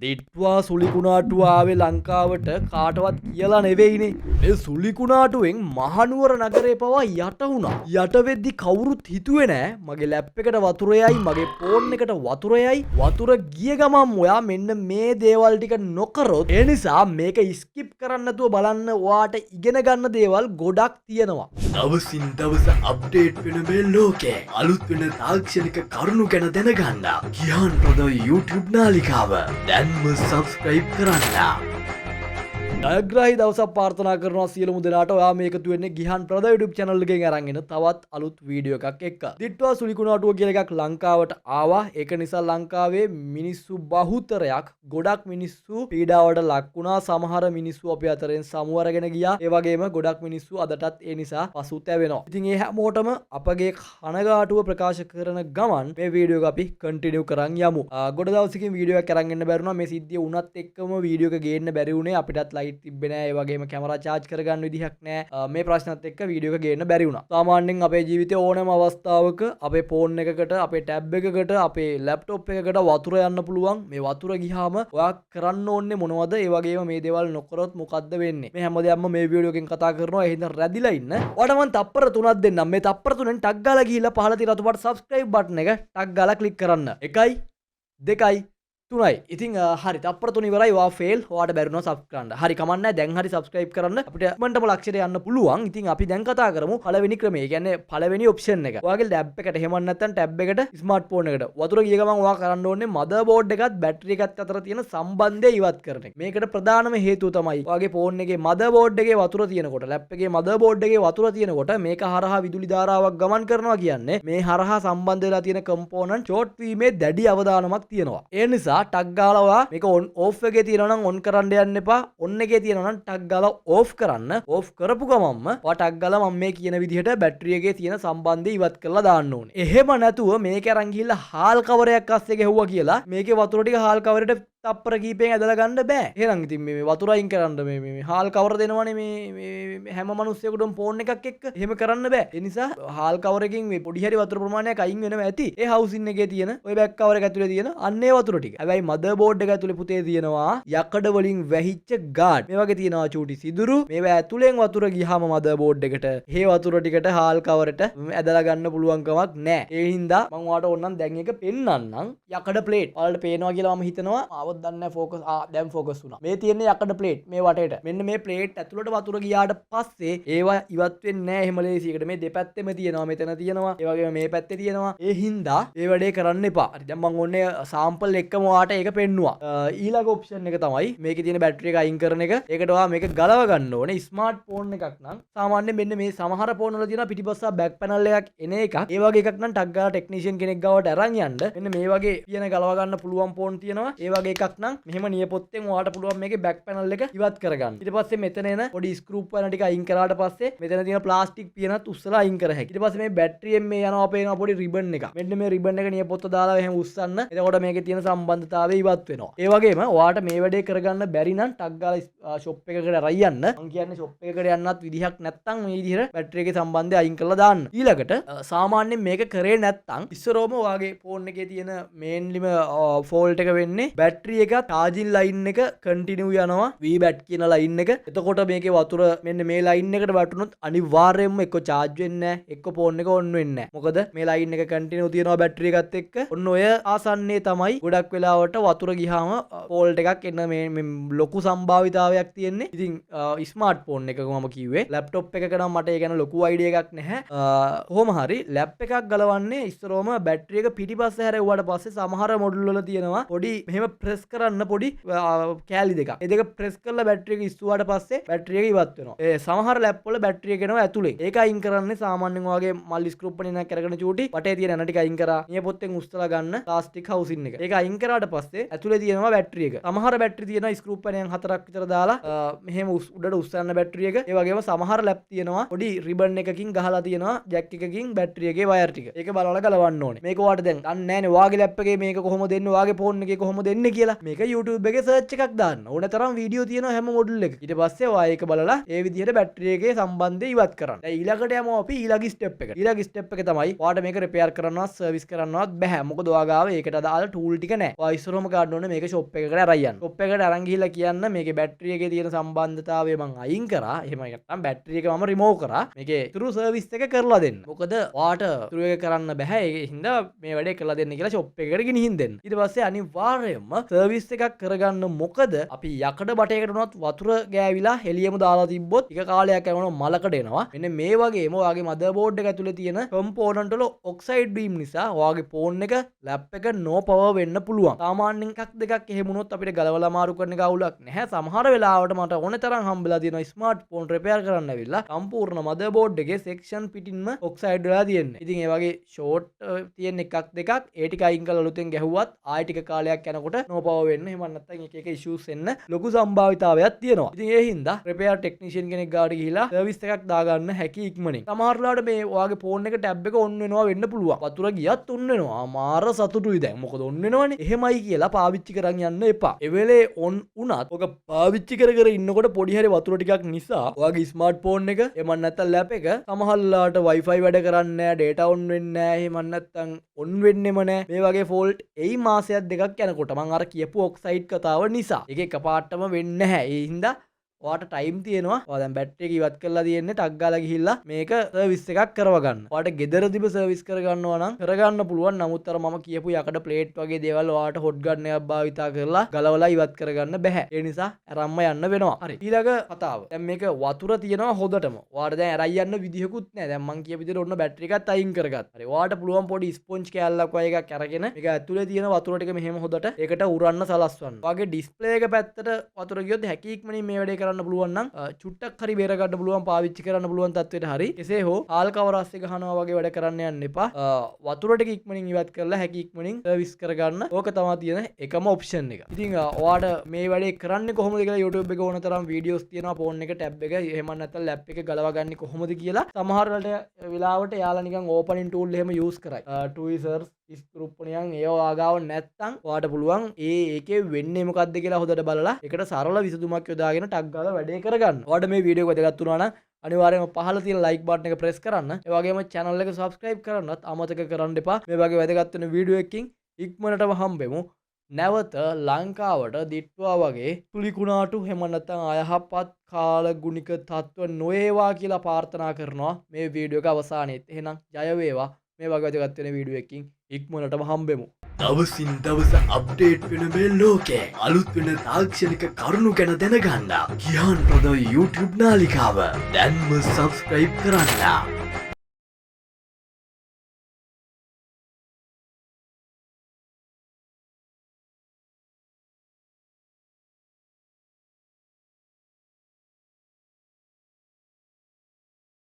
දිට්වා සුලිකුණාටුව ආවේ ලංකාවට කාටවත් කියලා නෙවෙයිනේ. මේ සුලිකුණාටුවෙන් මහනුවර නගරේ පවා යට වුණා. යට වෙද්දි කවුරුත් හිතුවේ නෑ මගේ ලැප් එකට වතුර යයි, මගේ ෆෝන් එකට වතුර යයි. වතුර ගිය ගමන් ඔයා මෙන්න මේ දේවල් ටික නොකරොත්, ඒ නිසා මේක ස්කිප් කරන්න නැතුව බලන්න, ඔයාට ඉගෙන ගන්න දේවල් ගොඩක් තියෙනවා. දවසින් දවස අප්ඩේට් වෙන මේ ලෝකේ අලුත් වෙන තාක්ෂණික කරුණු ගැන දැනගන්න ගියාන් ප්‍රද YouTube නාලිකාව දැන්ම සබස්ක්‍රයිබ් කරන්න. ජයග්‍රාහී දවසක් ප්‍රාර්ථනා කරනවා සියලුම දෙනාට. ඔයා මේ එකතු වෙන්නේ ගිහන් ප්‍රද YouTube channel එකෙන් අරන් එන තවත් අලුත් වීඩියෝ එකක් එක්ක. දිට්වා සුලිකුණාටුව කියලා එකක් ලංකාවට ආවා. ඒක නිසා ලංකාවේ මිනිස්සු බහුතරයක්, ගොඩක් මිනිස්සු පීඩාවට ලක් වුණා. සමහර මිනිස්සු අපේ අතරින් සමු අරගෙන ගියා. ඒ වගේම ගොඩක් මිනිස්සු අදටත් ඒ නිසා පසුතැවෙනවා. ඉතින් ඒ හැමෝටම අපගේ කනගාටුව ප්‍රකාශ කරන ගමන් මේ වීඩියෝ එක අපි කන්ටිනියු කරන් යමු. ගොඩ දවසකින් වීඩියෝ එකක් අරන් එන්න බැරි වුණා. මේ සිද්ධිය වුණත් එක්කම වීඩියෝ එක ගේන්න බැරි වුණේ. අපිටත් ලයිට් තිබ්බේ නෑ. ඒ වගේම කැමරා චාර්ජ් කරගන්න විදිහක් නෑ. මේ ප්‍රශ්නත් එක්ක වීඩියෝ එක ගේන්න බැරි වුණා. සාමාන්‍යයෙන් අපේ ජීවිතේ ඕනෑම අවස්ථාවක අපේ ෆෝන් එකකට, අපේ ටැබ් එකකට, අපේ ලැප්ටොප් එකකට වතුර යන්න පුළුවන්. මේ වතුර ගියාම ඔයා කරන්න ඕනේ මොනවද? ඒ වගේම මේ දේවල් නොකරොත් මොකද්ද වෙන්නේ? මේ හැම දෙයක්ම මේ වීඩියෝ එකෙන් කතා කරනවා. ඒ හින්දා රැඳිලා ඉන්න. ඔයාට මං තප්පර 3ක් දෙන්නම්. මේ තප්පර 3න් ටක් ගාලා ගිහිල්ලා පහළ තියෙන රතු පාට සබ්ස්ක්‍රයිබ් බටන් එක ටක් ගාලා ක්ලික් කරන්න. 1, 2, 3යි. ඉතින් හරි, තප්පර 3 ඉවරයි. ඔයා ෆේල්. ඔයාට බැරි වුණා සබ් කරන්න. හරි, කමක් නෑ. දැන් හරි සබ්ස්ක්‍රයිබ් කරන්න. අපිට ඉක්මනටම ලක්ෂයට යන්න පුළුවන්. ඉතින් අපි දැන් කතා කරමු පළවෙනි ක්‍රමය. ඒ කියන්නේ පළවෙනි ඔප්ෂන් එක. ඔයාගේ ලැබ් එකට, එහෙම නැත්නම් ටැබ් එකට, ස්මාර්ට් ෆෝන් එකට වතුර ගිය ගමන් ඔයා කරන්න ඕනේ මදර් බෝඩ් එකත් බැටරි එකත් අතර තියෙන සම්බන්ධය ඉවත් කරන එක. මේකට ප්‍රධානම හේතුව තමයි ඔයාගේ ෆෝන් එකේ මදර් බෝඩ් එකේ වතුර තියෙනකොට, ලැප් එකේ මදර් බෝඩ් එකේ වතුර තියෙනකොට මේක හරහා විදුලි ධාරාවක් ගමන් කරනවා කියන්නේ මේ හරහා සම්බන්ධ වෙලා තියෙන කම්පෝනන්ට් ෂෝට් වීමේ දැඩි අවදානමක් තියෙනවා. ඒ නිසා ටක් ගාලා ඔයා මේක ඔන් ඕෆ් එකේ තියෙනවා නම් ඔන් කරන්න යන්න එපා. ඔන් එකේ තියෙනවා නම් ටක් ගාලා ඕෆ් කරන්න. ඕෆ් කරපු ගමන්ම ඔයා ටක් ගාලා මම මේ කියන විදිහට බැටරි එකේ තියෙන සම්බන්ධය ඉවත් කරලා දාන්න ඕනේ. එහෙම නැතුව මේක අරන් ගිහිල්ලා හාල් කවරයක් අස්සේ ගැහුවා කියලා මේකේ වතුර ටික හාල් කවරේට තප්පර කීපයෙන් ඇදලා ගන්න බෑ. එහෙනම් ඉතින් මේ වතුර අයින් කරන්න මේ මේ හාල් කවර දෙනවනේ මේ මේ හැම මිනිස්සෙකුටම ෆෝන් එකක් එක්ක. එහෙම කරන්න බෑ. ඒ නිසා හාල් කවර එකකින් මේ පොඩි හරි වතුර ප්‍රමාණයක් අයින් වෙනවා ඇති. ඒ හවුසින් එකේ තියෙන ඔය බෑක් කවර් එක ඇතුලේ තියෙන අන්න ඒ වතුර ටික. හැබැයි මදර් බෝඩ් එක ඇතුලේ පුතේ තියෙනවා යකඩ වලින් වැහිච්ච ගාඩ්. මේ වගේ තියෙනවා චූටි සිදුරු. මේවා ඇතුලෙන් වතුර ගියාම මදර් බෝඩ් එකට ඒ වතුර ටිකට හාල් කවරට ඇදලා ගන්න පුළුවන් කමක් නෑ. ඒ හින්දා මං ඔයාලට ඕනනම් දැන් එක පෙන්නන්නම්. යකඩ ප්ලේට් ඔයාලට පේනවා කියලා මම හිතනවා. ආවොත් දන්නේ නැහැ ෆෝකස්. ආ, දැන් ෆෝකස් වුණා. මේ තියෙන්නේ යකඩ ප්ලේට් මේ වටේට. මෙන්න මේ ප්ලේට් ඇතුළට වතුර ගියාට පස්සේ ඒවා ඉවත් වෙන්නේ නැහැ එහෙම ලේසියකට. මේ දෙපැත්තෙම තියෙනවා. මෙතන තියෙනවා. ඒ වගේම මේ පැත්තේ තියෙනවා. ඒ හින්දා ඒ වැඩේ කරන්න එපා. හරි, දැන් මං ඕනේ සාම්පල් එක්කම ඔයාට ඒක පෙන්නුවා. ඊළඟ ඔප්ෂන් එක තමයි මේකේ තියෙන බැටරි එක අයින් කරන එක. ඒකට ඔයා මේක ගලව ගන්න ඕනේ. ස්මාර්ට් ෆෝන් එකක් නම් සාමාන්‍යයෙන් මෙන්න මේ සමහර ෆෝන් වල තියෙනවා පිටිපස්ස බෑක් පැනල් එකක් එන එකක්. ඒ වගේ එකක් නම් ටක් ගාලා ටෙක්නීෂියන් කෙනෙක් ගාවට අරන් යන්න. මෙන්න මේ වගේ පියන ගලව ගන්න පුළුවන් ෆෝන් තියෙනවා. ඒ වගේ එකක් නම් මෙහෙම නියපොත්තෙන් ඔයාට පුළුවන් මේකේ බෑක් පැනල් එක ඉවත් කරගන්න. ඊට පස්සේ මෙතන එන පොඩි ස්ක්‍රූ වල ටික අයින් කරාට පස්සේ මෙතන තියෙන ප්ලාස්ටික් පියනත් උස්සලා අයින් කර හැකියි. ඊට පස්සේ මේ බැටරියෙන් මේ යනවා පේනවා පොඩි රිබන් එකක්. මෙන්න මේ රිබන් එක නියපොත්ත දාලා එහෙම උස්සන්න. එතකොට මේකේ තියෙන සම්බන්ධතාවය ඉවත් වෙනවා. ඒ වගේම ඔයාට මේ වැඩේ කරගන්න බැරි නම් ටක් ගාලා ෂොප් එකකට අරන් යන්න. මං කියන්නේ ෂොප් එකකට යන්නත් විදිහක් නැත්තම් මේ විදිහට බැටරි එකේ සම්බන්ධය අයින් කරලා දාන්න. ඊළඟට සාමාන්‍යයෙන් මේක කරේ නැත්තම් ඉස්සරෝම ඔයාගේ ෆෝන් එකේ තියෙන මේන්ලිම ෆෝල්ට් එක වෙන්නේ බැටරි එක චාර්ජින් ලයින් එක කන්ටිනියු යනවා V bat කියන ලයින් එක. එතකොට මේකේ වතුර මෙන්න මේ ලයින් එකට වැටුනොත් අනිවාර්යයෙන්ම එක්ක චාර්ජ් වෙන්නේ නැහැ, එක්ක ෆෝන් එක ඔන් වෙන්නේ නැහැ. මොකද මේ ලයින් එක කන්ටිනියු තියෙනවා බැටරි එකත් එක්ක. ඔන්න ඔය ආසන්නයේ තමයි ගොඩක් වෙලාවට වතුර ගියාම ෆෝල්ට් එකක් එන්න මේ ලොකු සම්භාවිතාවයක් තියෙන්නේ. ඉතින් ස්මාර්ට් ෆෝන් එකක මම කිව්වේ, ලැප්ටොප් එකක නම් මට ඒ ගැන ලොකු අයිඩියා එකක් නැහැ. කොහොම හරි ලැප් එකක් ගලවන්නේ ඉස්සරෝම බැටරි එක පිටිපස්ස හැරෙව්වට පස්සේ සමහර මොඩල් වල තියෙනවා පොඩි මෙහෙම ප්‍රෙස් කරන්න පොඩි කෑලි දෙකක්. ඒ දෙක ප්‍රෙස් කරලා බැටරි එක ඉස්සුවාට පස්සේ බැටරි එක ඉවත් වෙනවා. ඒ සමහර ලැප් වල බැටරි එක එනවා ඇතුලෙන්. ඒක අයින් කරන්නේ සාමාන්‍යයෙන් ඔයාගේ මල්ලි ස්ක්‍රූ පනිනක් අරගෙන චූටි වටේ තියෙන ඇන ටික අයින් කරා නියපොත්තෙන් උස්සලා ගන්න ප්ලාස්ටික් හවුසින් එක. ඒක අයින් කරාට පස්සේ ඇතුලේ තියෙනවා බැටරි එක. සමහර බැටරි තියෙනවා ස්ක්‍රූ පනියන් හතරක් විතර දාලා මෙහෙම උඩට උස්සන්න බැටරි එක. ඒ වගේම සමහර ලැප් තියෙනවා පොඩි රිබන් එකකින් ගහලා තියෙනවා ජැක් එකකින් බැටරි එකේ වයර් ටික. ඒක බලලා ගලවන්න ඕනේ. මේක ඔයාට දැන් දන්නේ නෑනේ ඔයාගේ ලැප් එකේ මේක කොහොමද එන්නේ, ඔයාගේ ෆෝන් එකේ කොහොමද එන්නේ කියලා. කියලා මේක YouTube එකේ සර්ච් එකක් දාන්න. ඕන තරම් වීඩියෝ තියෙනවා හැම මොඩල් එකක. ඊට පස්සේ ඔයා ඒක බලලා ඒ විදිහට බැටරි එකේ සම්බන්ධය ඉවත් කරන්න. දැන් ඊළඟට යමු අපි ඊළඟ ස්ටෙප් එකට. ඊළඟ ස්ටෙප් එක තමයි ඔයාට මේක රිපෙයාර් කරන්නවත් සර්විස් කරන්නවත් බැහැ. මොකද ඔයා ගාව ඒකට අදාළ ටූල් ටික නැහැ. ඔයා ඉස්සරවම ගන්න ඕනේ මේක ෂොප් එකකට අරන් යන්න. ෂොප් එකට අරන් ගිහිල්ලා කියන්න මේකේ බැටරි එකේ තියෙන සම්බන්ධතාවය මං අයින් කරා. එහෙම නැත්නම් බැටරි එක මම රිමූව් කරා. මේකේ ඉතුරු සර්විස් එක කරලා දෙන්න. මොකද ඔයාට ඉතුරු එක කරන්න බැහැ. ඒ හින්දා මේ වැඩේ කරලා දෙන්න කියලා ෂොප් එකකට ගෙනිහින් දෙන්න. ඊට පස්සේ අනිවාර්යයෙන්ම සර්විස් එකක් කරගන්න. මොකද අපි යකඩ බටයකට උනත් වතුර ගෑවිලා හෙලියම දාලා තිබ්බොත් ටික කාලයක් යනකොට මලකඩ එනවා. මෙන්න මේ වගේම ඔයාගේ මදර්බෝඩ් එක ඇතුලේ තියෙන කම්පෝනන්ට් වල ඔක්සයිඩ් වීම නිසා ඔයාගේ ෆෝන් එක, ලැප් එක නෝ පවර් වෙන්න පුළුවන්. සාමාන්‍යයෙන් එකක් දෙකක් එහෙම වුණොත් අපිට ගලවලා මාරු කරන එක අවුලක් නැහැ. සමහර වෙලාවට මට ඕන තරම් හම්බෙලා තියෙනවා ස්මාර්ට් ෆෝන් රිපෙයාර් කරන්න ඇවිල්ලා සම්පූර්ණ මදර්බෝඩ් එකේ සෙක්ෂන් පිටින්ම ඔක්සයිඩ් වෙලා තියෙන්නේ. ඉතින් ඒ වගේ ෂෝට් තියෙන එකක් දෙකක් ඒ ටික අයින් කරලා අලුතෙන් ගැහුවත් ආයෙ ටික කාලයක් යනකොට නෝ පවර් වෙන්න, එහෙම නැත්නම් එක එක ඉෂුස් එන්න ලොකු සම්භාවිතාවයක් තියෙනවා. ඉතින් ඒ හින්දා රිපෙයාර් ටෙක්නීෂියන් කෙනෙක් ගාවට ගිහිලා සර්විස් එකක් දාගන්න හැකි ඉක්මනින්. සමහර වෙලාවට මේ ඔයාගේ ෆෝන් එක, ටැබ් එක ඔන් වෙනවා වෙන්න පුළුවන්. වතුර ගියත් ඔන් වෙනවා. මාර සතුටුයි දැන්. මොකද ඔන් වෙනවනේ. එහෙමයි කියලා පාවිච්චි කරන් යන්න එපා. ඒ වෙලේ ඔන් වුණත් ඔක පාවිච්චි කර කර ඉන්නකොට පොඩි හරි වතුර ටිකක් නිසා ඔයාගේ ස්මාර්ට් ෆෝන් එක, එහෙම නැත්නම් ලැප් එක සමහර වෙලාවට Wi-Fi වැඩ කරන්නේ නැහැ, ඩේටා ඔන් වෙන්නේ නැහැ, එහෙම නැත්නම් ඔන් වෙන්නෙම නැහැ. මේ වගේ ෆෝල්ට් එයි මාසයක් දෙකක් යනකොට මං අර කියපු ඔක්සයිඩ් කතාව නිසා. ඒක එකපාරටම වෙන්නේ නැහැ. ඒ හින්දා ඔයාට ටයිම් තියෙනවා. ඔයා දැන් බැටරි එක ඉවත් කරලා තියෙන්නේ ටක් ගාලා ගිහිල්ලා මේක සර්විස් එකක් කරව ගන්න. ඔයාට ගෙදරදිම සර්විස් කරගන්නවා නම් කරගන්න පුළුවන්. නමුත් අර මම කියපු යකඩ ප්ලේට් වගේ දේවල් ඔයාට හොට් ගන් එකක් භාවිතා කරලා ගලවලා ඉවත් කරගන්න බැහැ. ඒ නිසා අරන්ම යන්න වෙනවා. හරි. ඊළඟ කතාව. දැන් මේක වතුර තියෙනවා හොදටම. ඔයාට දැන් අරන් යන්න විදිහකුත් නෑ. දැන් මං කියපු විදිහට ඔන්න බැටරි එකත් අයින් කරගත්තා. හරි. ඔයාට පුළුවන් පොඩි ස්පොන්ජ් කෑල්ලක් වගේ එකක් අරගෙන මේක ඇතුලේ තියෙන වතුර ටික මෙහෙම හොදට ඒකට උරන්න සලස්වන්න. ඔයාගේ ඩිස්ප්ලේ එක පැත්තට වතුර ගියොත් හැකි ඉක්මනින් මේ වැඩේ කරන්න පුළුවන් නම් චුට්ටක් හරි බේර ගන්න පුළුවන්, පාවිච්චි කරන්න පුළුවන් තත්ත්වයට හරි. එසේ හෝ හාල් කවර අස්සේ ගහනවා වගේ වැඩ කරන්න යන්න එපා. වතුර ටික ඉක්මනින් ඉවත් කරලා හැකි ඉක්මනින් සර්විස් කරගන්න. ඕක තමයි තියෙන එකම ඔප්ෂන් එක. ඉතින් ඔයාට මේ වැඩේ කරන්නේ කොහොමද කියලා YouTube එකේ ඕන තරම් වීඩියෝස් තියෙනවා. ෆෝන් එක, ටැබ් එක, එහෙම නැත්නම් ලැප් එක ගලවා ගන්නේ කොහොමද කියලා. සමහර වෙලාවට එයාලා නිකන් ඕපනින් ටූල් එහෙම යූස් කරයි. ට්වීසර්ස්, ස්ක්‍රූප් නියන් ඒවා ඔයා ගාව නැත්තම් ඔයාට පුළුවන් ඒකේ වෙන්නේ මොකද්ද කියලා හොඳට බලලා ඒකට සරල විසඳුමක් යොදාගෙන ටක් ගාලා වැඩේ කරගන්න. ඔයාට මේ වීඩියෝ එක වැදගත් වුණා නම් අනිවාර්යයෙන්ම පහළ තියෙන ලයික් බටන් එක ප්‍රෙස් කරන්න. ඒ වගේම චැනල් එක සබ්ස්ක්‍රයිබ් කරන්නත් අමතක කරන්න එපා. මේ වගේ වැදගත් වෙන වීඩියෝ එකකින් ඉක්මනටම හම්බෙමු. නැවත ලංකාවට දිට්වා වගේ තුලිකුණාටු එහෙම නැත්නම් අයහපත් කාලගුණික තත්ත්ව නොඒවා කියලා ප්‍රාර්ථනා කරනවා මේ වීඩියෝ එක අවසානයේත්. එහෙනම් ජය වේවා. මේ වගේ වැදගත් වෙන වීඩියෝ එකකින් ඉක්මනටම හම්බෙමු. දවසින් දවස අප්ඩේට් වෙන මේ ලෝකේ අලුත් වෙන තාක්ෂණික කරුණු ගැන දැනගන්න ගියාන් ප්‍රද YouTube නාලිකාව දැන්ම සබ්ස්ක්‍රයිබ් කරන්න.